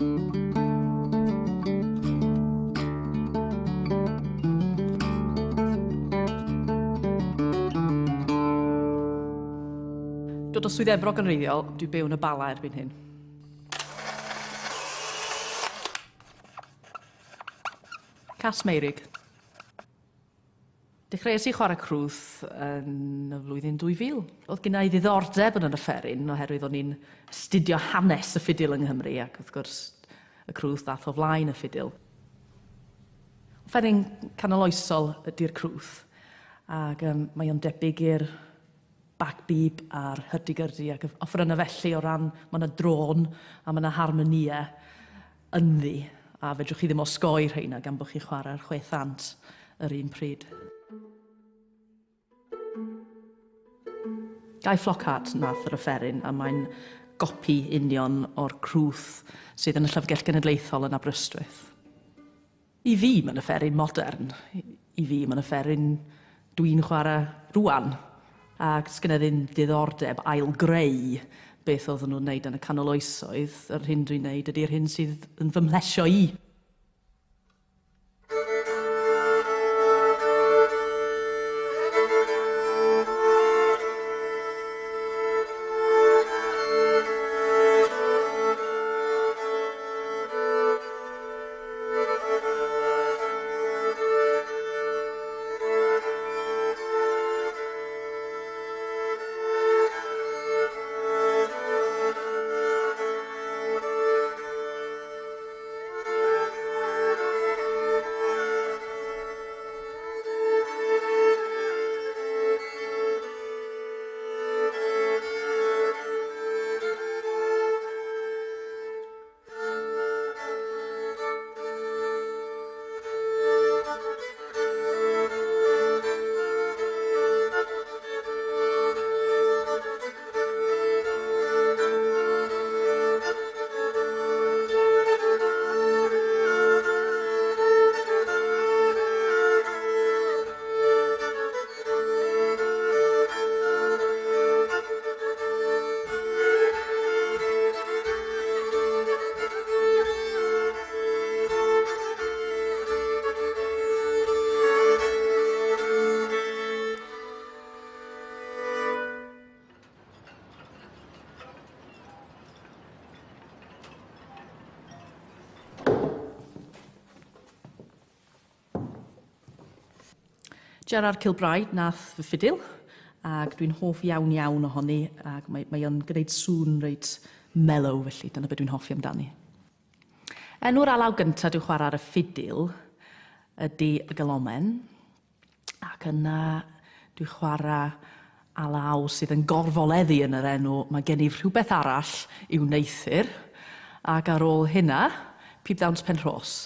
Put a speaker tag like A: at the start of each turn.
A: Dod o Swydd Efrog yn wreiddiol, dwi'n byw yn y Bala erbyn hyn. Cas Meurig. Dechreuais i chwarae crwth yn y flwyddyn 2000. Oedd gynna i ddiddordeb yn yr offeryn oherwydd o'n i'n astudio hanes y ffidil yng Nghymru ac wrth gwrs y crwth ddath o flaen y ffidil. Offeryn canoloesol ydy'r crwth ac um, mae o'n debyg i'r bagbib a'r hyrdi-gyrdi ac offerynnau felly o ran mae yna drôn a mae yna harmonïau ynddi, a fedrwch chi ddim osgoi rheina gan bod chi'n chwarae'r 600 yr un pryd. Guy Flockhart nath yr offeryn a mae'n gopi union o'r crwth sydd yn y Llyfrgell Genedlaethol yn Aberystwyth. I fi, mae'n offeryn modern. I fi, mae'n offeryn dwi'n chwarae rwan. Ac sgynna ddim diddordeb ail-greu beth oedden nhw'n wneud yn y canol oesoedd. Yr hyn dwi'n wneud ydy'r hyn sydd yn fy mhlesio i. Gerard Kilbride nath fy ffidil, ac dwi'n hoff iawn iawn ohoni, ac mae, mae o'n gwneud sŵn reit mellow felly, dyna beth dwi'n hoffi amdani. Enw'r alaw gyntaf dwi'n chwarae ar y ffidil ydy Y Galomen, ac yna dwi'n chwarae alaw sydd yn gorfoleddu yn yr enw Mae gen i rhywbeth arall i'w wneuthur, ac ar ôl hynna, Pibdawns Penrhos.